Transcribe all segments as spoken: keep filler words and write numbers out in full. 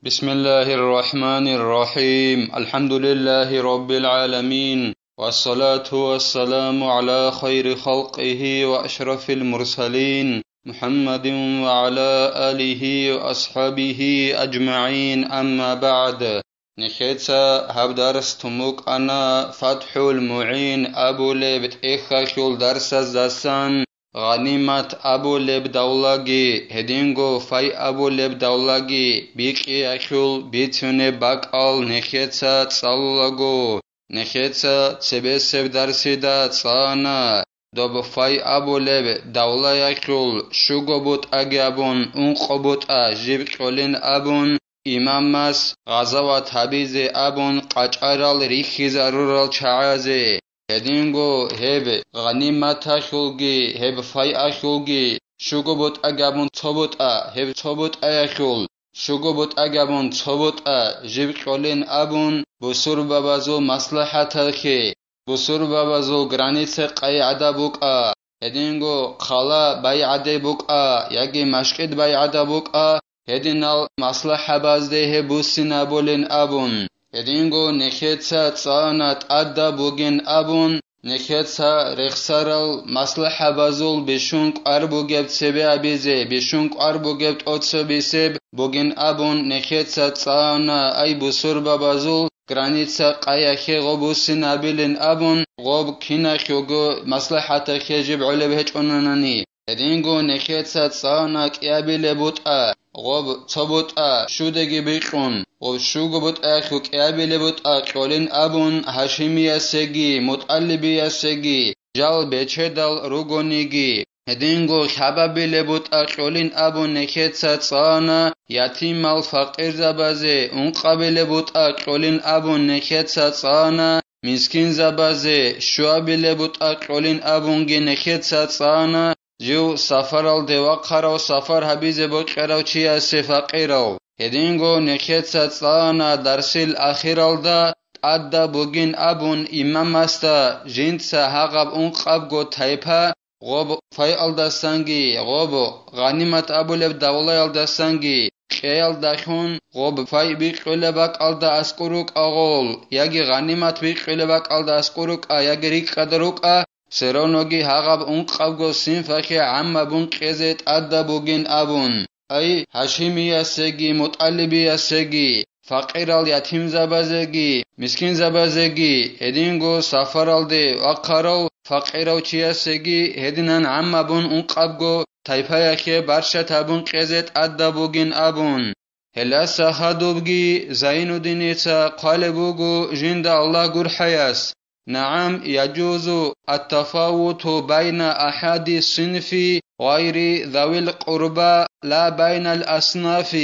بسم الله الرحمن الرحيم. الحمد لله رب العالمين. والصلاة والسلام على خير خلقه وأشرف المرسلين محمد وعلى آله وأصحابه أجمعين. أما بعد. Нехеца гьаб дарс тун букӀана ФатхӀул МугӀин абулеб тӀехьалъул дарсаздасан. Гъанимат абулеб давлаги, гьединго фай абулеб давлаги бикьиялъул бицунеб бакӀал нехеца цӀалулаго, нехеца цебесеб дарсида цӀана, доб фай абулеб давлаялъул щуго бутӀаги абун, ункъо бутӀа жиб кьолин абун, имамас гъазават гьабизе абун къачӀарал рихьизарурал чагӀазе. Гьединго гьеб гъаниматалъулги, гьеб файалъулги щуго бутӀа габун цо бутӀа, гьеб цо бутӀаялъул щуго бутӀа габун цо бутӀа жиб кьолин абун, бусурбабазул маслахӀаталъе, бусурбабазул граница къайгӀада букӀа, гьединго хъала байгӀаде букӀа яги машкӀид байгӀада букӀа, гьединал маслахӀабазде гьеб буссинабулин абун, гьединго нехеца цӀана тӀадаб бугин абун, нехеца рехсарал маслахӀабазул бищун кӀвар бугеб цебе абизе, бищун кӀвар бугеб тӀоцебисеб бугин абун, нехеца цӀана ай бусурбабазул граница къаялъе гъоб буссинабилин абун, гъоб киналъего маслахӀаталъе жиб гӀолеб гьечӀонанани. Гьединго нехеца цӀана кӀиабилеб бутӀа, гъоб цо бутӀа щудеги бикьун, гъоб щуго бутӀаялъул кӀиабилеб бутӀа кьолин абун, Гьашимиясеги МутӀалибиясеги жал бечедал ругониги, гьединго хабабилеб бутӀа кьолин абун нехеца цӀана ятимал факъирзабазе, ункъабилеб бутӀа кьолин абун нехеца цӀана мискинзабазе, щуабилеб бутӀа кьолин абунги нехеца цӀана жив сафаралде вахъарав, сафар гьабизе бокьарав чиясе факъирав. Гьединго нехеца цӀана дарсил ахиралда тӀадаб бугин абун имамасда жинца гьагъаб ункъабго тайпа гъоб файалдасанги, гъоб гъанимат абулеб давлаялдасанги кьеялдалъун гъоб фай бикьулеб бакӀалда аскӀор рукӀа гъол, яги гъанимат бикьулеб бакӀалда аскӀор рукӀа, яги рикӀкӀада рукӀа, Все равноги гьагъаб ункъабго синфахъе гӀаммабун кьезе тӀадаб бугин абун, ай Гьашимиясеги МутӀалибиясеги, факъирал ятимзабазеги, мискинзабазеги, гьединго сафаралде вахъарав факъирав чиясеги гьединан гӀаммабун ункъабго тайпаялъе барщат гьабун кьезе тӀадаб бугин абун. Гьелдаса хадубги Зайнуддиница хъвалеб буго жинда Аллагь гурхӀаяс: نعم، يجوز التفاوت بين أحد الصنف غير ذوي القربى لا بين الأصناف.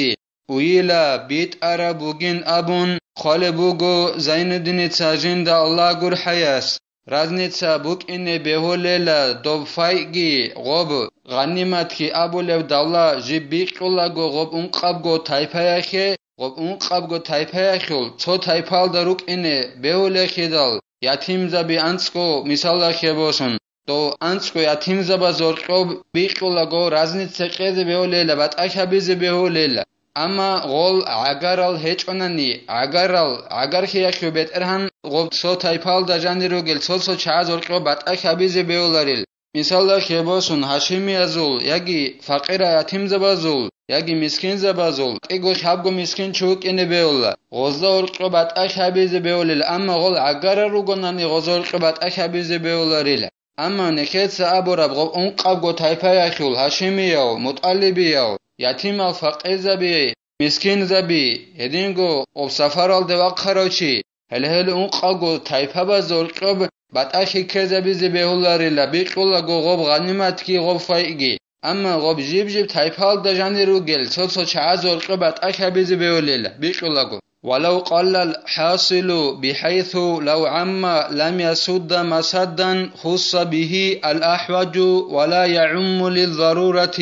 Уйила битӀараб бугин абун хъвалеб буго Зайнуддиница жинда Аллагь гурхӀаяс. Разница букӀине бегьулела доб файги гъоб гъаниматги абулеб давла жиб бикьулаго гъоб ункъабго тайпаялъе, гъоб ункъабго тайпаялъул цо тайпалда рукӀине бегьулехидал, ятимзаби анцӀго мисалалъе босун, дов анцӀго ятимзабаз гьоркьоб бикьулаго разница кьезе бегьулела, батӀа хабизе бегьулела. Амма гъол гӀагарал гьечӀонани, гӀагарал, гӀагарлъиялъул бетӀергьан гъоб цо тайпалда жанир ругел цо-цо чагӀаз гьоркьоб батӀа хабизе бегьуларил. Мисалда, хебосун гьашимиязул яги факъира ятимзабазул, яги мискинзабазул, кӀиго-хабго мискин чи вукӀине бегьула, гъозда гьоркьоб батӀа хабизе бегьулел, амма гъол гӀагарал ругонани гъозда гьоркьоб батӀа хабизе бегьуларила. Амма нехеца абураб гъоб ункъабго тайпаялъул гьашимияв, мутӀалибияв, ятимал факъирзаби, мискинзаби, гьединго гъоб сафаралде вахъарав чи, гьеле-гьел ункъабго тайпабазда гьоркьоб батӀа хикезабизе бегьуларила, бикьулаго гъоб гъаниматги гъоб файги. Амма гъоб жиб-жиб тайпалда жанир ругел цо-цо чагӀаз гьоркьоб батӀа хабизе бегьулела, бикьулаго. ولو قل الحاصل بحيث لو عم لم يسد مسدا خص به الأحوج ولا يعم للضرورة.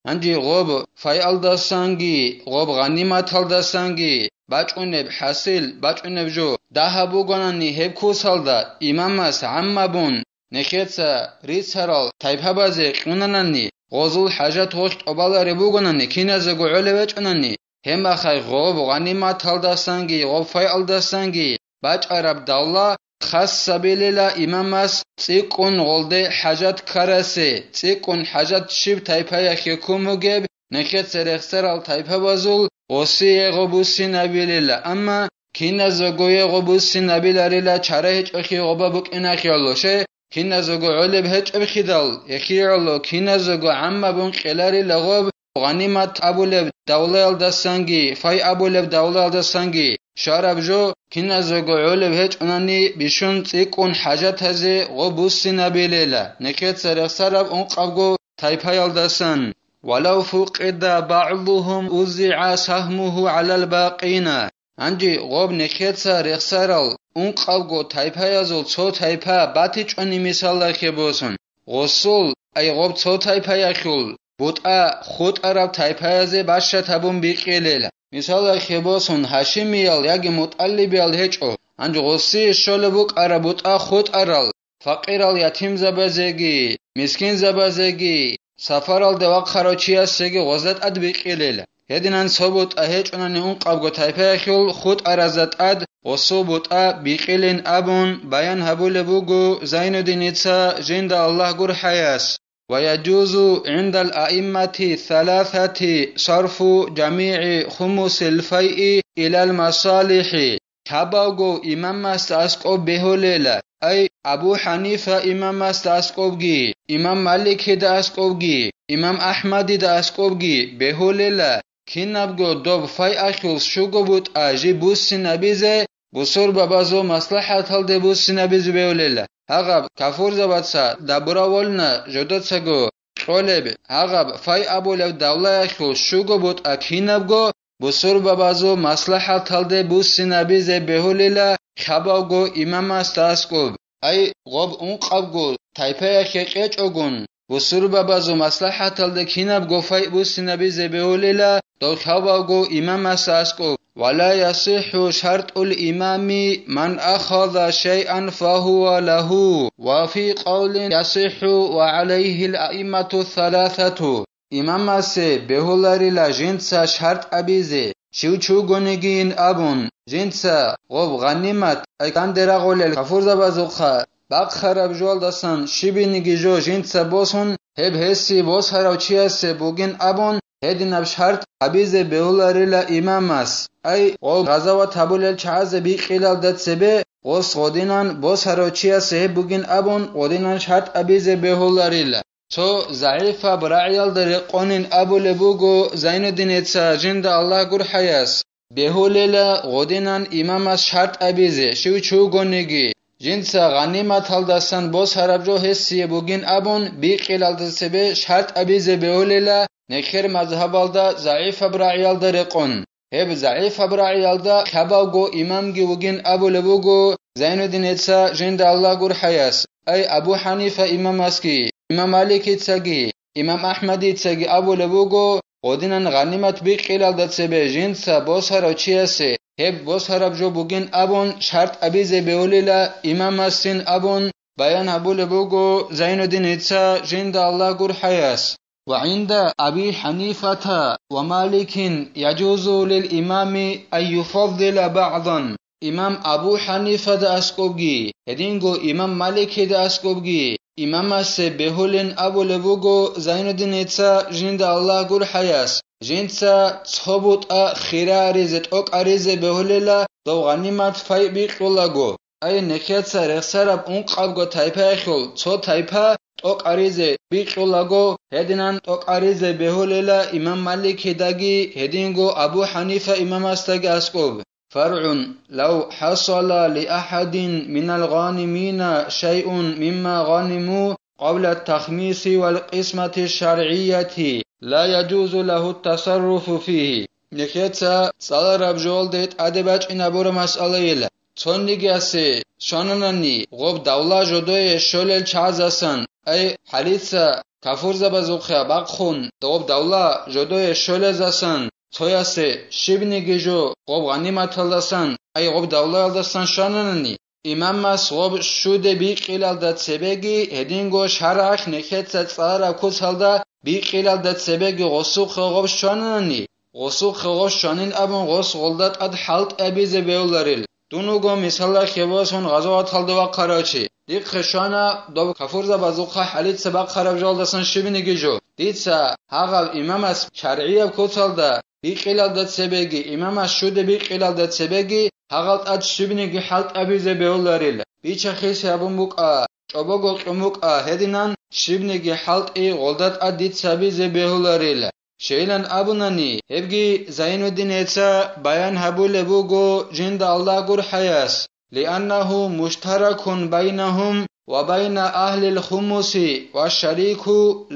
Гьанже гъоб файалдасанги, гъоб гъаниматалдасанги бачӀунеб хӀасил, бачӀунеб жо дагьаб бугонани гьеб кусалда, имамас гӀаммабун, нехеца рицарал тайпабазе кьунанани, гъозул хӀажат гъолъ тӀобалареб бугонани, киназего гӀолеб гьечӀонани, Гьеб мехалъ гъоб гъаниматалдасанги гъоб файалдасанги бачӀараб давла хас сабилила имамас цӀикӀкӀун гъолде хӀажат ккарасе, цӀикӀкӀун хӀажат щиб тайпаялъе ккун бугеб, нехеца рехсарал тайпабазул гъосие гъо буссинабилила, амма киназего гъо буссинабиларила чара гьечӀолъи гъоба букӀиналъе гӀоло, щай, киназего гӀолеб гьечӀебхидал, гьехие гӀоло киназего гӀаммабун кьеларила гъоб гъанимат абулеб давлаялдасанги, фай абулеб давлаялдасанги щвараб жо, киназего гӀолеб гьечӀонани бищун цӀикӀкӀун хӀажатазе гъо буссинабилила, нехеца рехсараб ункъабго тайпаялдасан. «Валав фукъида багӀдухум узигӀа сахмуху гӀалал бакъина». Гьанже гъоб нехеца рехсарал ункъабго тайпаязул цо тайпа батичӀони мисалалъе босун, гъосул, ай гъоб цо тайпаялъул бутӀа хутӀараб тайпаязе бащат гьабун бикьилел. Мисалалъе босун, гьашимиял яги мутӀалибиял гьечӀо, гьанже гъосие щолеб букӀараб бутӀа хутӀарал, факъирал ятимзабазеги, мискинзабазеги, сапаралде вахъарав чиясеги гъозда тӀад бикьилел. Гьединан цо бутӀа гьечӀунани ункъабго тайпаялъул хутӀаразда тӀад гъосул бутӀа бикьилин абун баян гьабулеб буго Зайнуддиница жинда Аллагь гурхӀаяс. «Ва яджузу гӀиндал аиммати саласати сарфу жамигӀи хумусил файи илал масалихӀи». Лъабавго имамасда аскӀоб бегьулела, ай Абу Ханифа имамасда аскӀобги, имам Маликида аскӀобги, имам Ахмадида аскӀобги бегьулела, кинабго доб файахъул щуго бутӀа жиб буссинабизе бусурбабазул маслахӀаталде буссинабизе бегьулела. Гьагъаб кафурзабаца добровольно жодоцаго кьолеб, гьагъаб фай абулеб давлаялъул щуго бутӀа кинабго бусурбабазул маслахӀаталде буссинабизе бегьулила лъабавго имамасда аскӀоб. Ай, гъоб ункъабго тайпаялъе кьечӀогун, бусурбабазул маслахӀаталде кинабго фай буссинабизе бегьулила дов лъабавго имамасда аскӀоб. «Ва ла ясихӀу шартӀул имами ман ахаза шайъан фагьува лагьу, ва фи къавлин ясихӀу ва гӀалайгьил аиммату саласату». Имамасе бегьуларила жинца шартӀ абизе, щив чи вугонигийин абун, жинца гъоб гъанимат, ай канде рагъулел кафурзабазухъа бахъараб жоялдасан щибниги жо жинца босун, гьеб гьесие босарав чиясе бугин абун, гьединаб шартӀ гьабизе бегьуларила имамас. Ай, гъов гъазават гьабулел чагӀазе бикьилалда цебе, гъос гъодинан босарав чиясе гьеб бугин абун, гъодинан шартӀ гьабизе бегьуларила. Цо загӀипаб рагӀиялда рекъонин абулеб буго Зайнуддиница жинда Аллагь гурхӀаяс. Бегьулела гъодинан имамас шартӀ абизе, щив чи вугониги, жинца гъаниматалдасан босараб жо гьесие бугин абун бикьилалда цебе шартӀ абизе бегьулела нехер мазгьабалда загӀипаб рагӀиялда рекъон. Гьеб загӀипаб рагӀиялда лъабавго имамги вугин абулеб буго Зайнуддиница жинда Аллагь гурхӀаяс, ай Абу Ханифа имамасги, имам Маликицаги, имам Ахмадицаги абулеб буго, гъодинан гъанимат бикьилалда цебе жинца босарав чиясе гьеб босараб жо бугин абун шартӀ абизе бегьулила имамасин абун баян гьабулеб буго Зайнуддиница жинда Аллагь гурхӀаяс. «Ва гӀинда Аби Ханифата ва Маликин яджузу лил имами ан юфаддила багӀдан». Имам Абу Ханифада аскӀобги, гьединго имам Маликида аскӀобги, имамасе бегьулин абулеб буго Зайнуддиница жинда Аллагь гурхӀаяс, жинца цо бутӀа хира аризе, тӀокӀ аризе бегьулела дов гъанимат фай бикьулаго. Ай, нехеца рехсараб ункъабго тайпаялъул цо тайпа тӀокӀ аризе бикьулаго, гьединан тӀокӀ аризе бегьулела имам Маликидаги гьединго Абу Ханифа имамасдаги аскӀоб. «ФаргӀун, лав хӀасала ли ахӀадин минал гъанимина шайъун мимма гъаниму къабла тахмиси вал къисмати шаргӀияти, ла яджузу лагьу тасарруфу фигьи». Нехеца цӀалараб жоялде тӀаде бачӀинабура масъалайила. Цонигиясе щвананани гъоб давла жодое щолел чагӀазасан, ай, хӀалица кафурзабазухъе бахъун гъоб давла жодое щолезасан, цоясе щибниги жо гъоб гъаниматалдасан, ай, гъоб давлаялдасан щвананани, имамас гъоб щуде бикьилалда цебеги гьединго шаргӀалъ нехеца цӀалараб куцалда бикьилалда цебеги гъосухъе гъоб щвананани, гъосухъе гъос щванин абун гъос гъолда тӀад хӀалтӀи абизе бегьуларил. Дун вуго мисалда хебосун гъазаваталда вахъарав чи. Дихъе щвана доб кафурзабазухъа хӀалица бахъараб жалдасан щибниги жо. Дица гьагъав имамас шаргӀияб куцалда бикъилалда цебеги, имамас щуде бикъилалда цебеги, гьагъал тӀад щибниги хӀалтӀабизе бегьуларил. Бичахисе абун букӀа, чӀобого кьун букӀа, гьединан щибниги хӀалтӀи гъолда тӀад дица абизе бегьуларил. Щейилан абунани, гьебги Зайнуддинеца баян гьабулеб буго жинда Аллагь гурхӀаяс, لأنه مشترك بينهم وبين أهل الخمس والشريك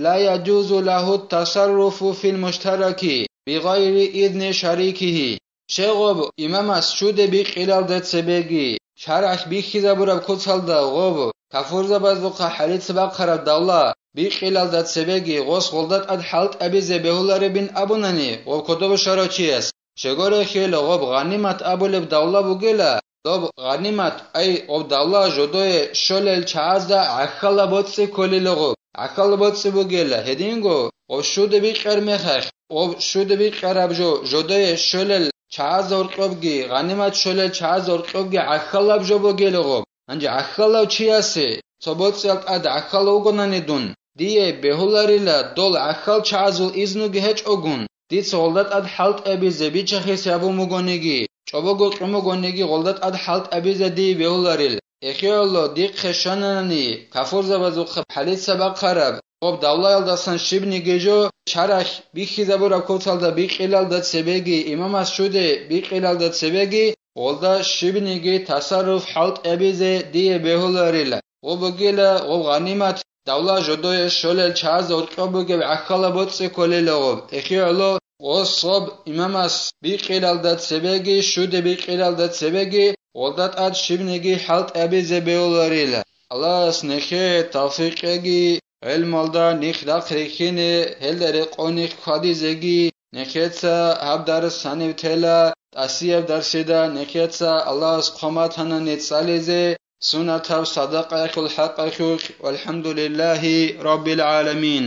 لا يجوز له التصرف في المشترك بغير إذن شريكه. Щегъоб имамас щуде бикъилалда цебеги, шаргӀалъ бихьизабураб куцалда гъоб кафурзабазухъа хӀалица бахъараб давла бикъилалда цебеги гъос гъолда тӀад хӀалтӀабизе бегьуларебин абунани, гъоб кодобе щварав чияс, щегорехил гъоб гъанимат абулеб давла бугела, доб гъанимат, ай, гъоб давла жодое щолел чагӀазда гӀахьалаб боцӀи кколила гъоб, гӀахьалаб боцӀи бугела, гьединго гъоб щуде бикъар мехалъ, гъоб щуде бикъараб жо жодое щолел чагӀазда гьоркьобги, гъанимат щолел чагӀазда гьоркьобги гӀахьалаб жо бугела гъоб. Гьанже гӀахьалав чиясе цо боцӀиял тӀад гӀахьалав вугонани дун, дие бегьуларила дол гӀахьал чагӀазул изнуги гьечӀогун, дица гъолда тӀад хӀалтӀабизе бичахисе абун бугониги, чӀобого кьун бугониги гъолда тӀад хӀалтӀабизе дие бегьуларил. Эхиялъо дихъе щвананани, кафурзабазухъа хӀалица бахъараб, гъоб давлаялдасан щибниги жо, шаргӀалъ бихьизабураб куцалда бикъилалда цебеги, имамас щуде бикъилалда цебеги, гъолда щибниги тасарруф хӀалтӀабизе дие бегьуларила. Гъоб бугила гъоб гъанимат, давла жодое щолел чагӀазда гьоркьоб бугеб гӀахьалаб боцӀи кколила гъоб. ЭхигӀоло, гъос гъоб имамас бикъилалда цебеги, щуде бикъилалда цебеги, гъолда тӀад щибниги хӀалтӀабизе бегьуларила. Аллагьас нехее тавфикъ кьеги, гӀелмалда нилъ рахъ рихьине, гьелда рекъон нилъ хьвадизеги, нехеца гьаб дарс гьанив тела, тӀасияб дарсида нехеца Аллагьас хъван батанани цӀализе, сунатаб садакъаялъул хӀакъалъулъ, валхӀамдулиллагьи раббил гӀаламин.